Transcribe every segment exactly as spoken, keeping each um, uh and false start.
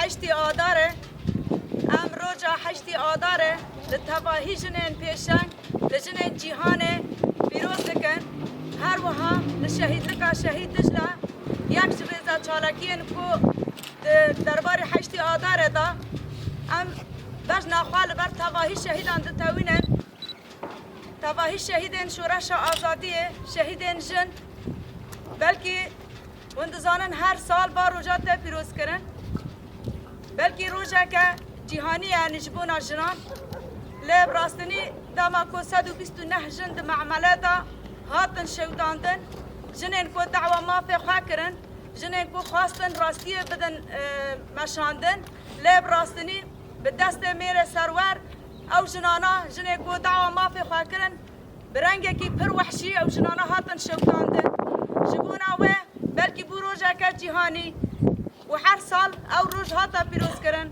Heştê Adar e. Em roja heştê Adar e li tevahî jinên pêşeng, li jinên cîhanê pîroz dikin. Her wiha li şehîdlika Şehîd Dicle, yek ji rêza çalakiyên ku di derbarê heştê Adar e de em bejna xwe li ber tevahî şehîdan ditewînin. Tevahî şehîdên Şoreşa Azadiyê, şehîdên jin, belkî hûn dizanin her sal va roja tê pîrozkirin. Belkî rojeke cîhanî ye, yanî ji bona jinan. Lê bi rastinî dema ku sed û bîst û neh jin di memele de hatin şewitandin, jinên ku dawa mafê xwe kirin, jinên ku xwestin rastiyê bidin, e, meşandin, lê bi rastinî bi destê Mêrê Serwer ew jinana, jinê ku dawa mafê xwe kirin, bi rengekî pir wehşî ew jinana hatin şewitandin. Ji bona we belkî bû rojeke cîhanî û her sal ew roj hate pîrozkirin.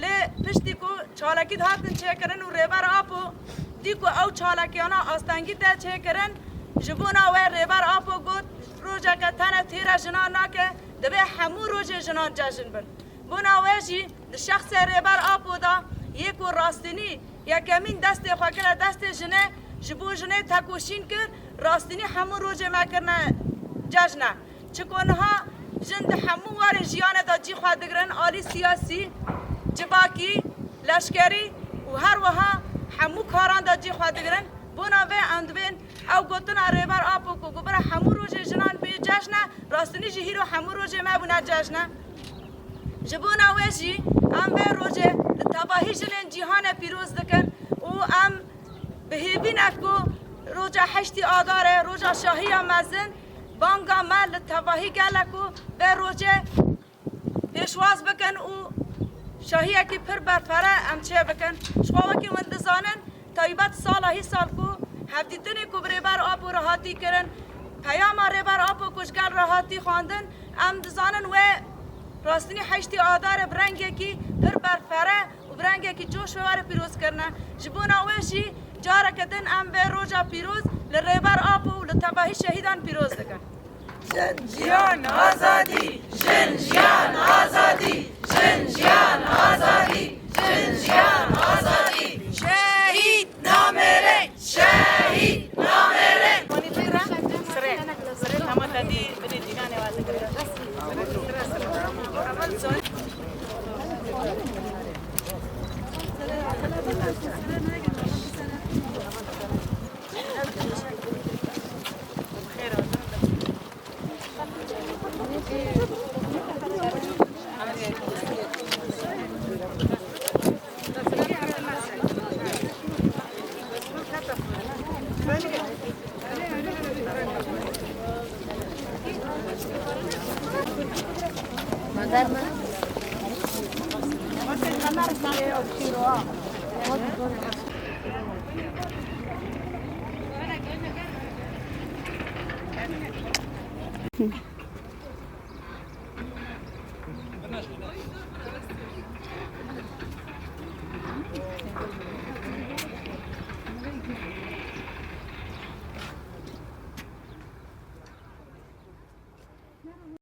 Lê piştî ku çalakî dihatin çêkirin û Rêber Apo dî ku ew çalakiyana astengî tê çêkirin, ji bona we Rêber Apo got, rojeke tenê têra jinan nake, divê hemû rojê jinan cejn bin. Bona we jî di şexsê Rêber Apo de yê ku rastinî yekemîn destê xwe kire destê jinê, ji bo jinê tekoşîn kir, rastinî hemû rojê me kirine cejne. Çiko niha jin di hemû warên jiyanê de cî xwe digirin, alî siyasî, civakî, leşkerî û her wiha hemû karan de cî xwe digirin. Bona vê em dibên ew gotina Rêber Apo ku gobira hemû rojê jinan bê cejne, rastinî jî hîro hemû rojê me bûne cejne. Ji bona wê jî em vê rojê li tevahî jinên cîhanê pîroz dikin û em bi hêvî ne ku roja heştê Adarê, roja şahiya mezin, banga me li tevahî gelek û vê rojê pêşwaz bikin û şahiyekî pir berfere em çê bikin. Ji xwe wekî hûn dizanin, taybet sala hî sal ku hevdîtinê ku bi Rêber Apo re hatî kirin, peyama Rêber Apo ku ji gel re hatî xwendin, em dizanin wê rastinî heştê Adarê bi rengekî pir berfere û bi rengekî coş wê were pîroz kirine. Ji bona wê jî careke din em vê roja pîroz li Rêber Apo û li tevahî şehîdan pîroz dikin. Jin, jiyan, azadî! Jin, jiyan, azadî! Jin, jiyan, azadî! Jin, jiyan, azadî! Şehîd namêre! Şehîd namêre! Sirê, sirê, hema te dî binê cîranê we digire. Sirê, sirê, sirê.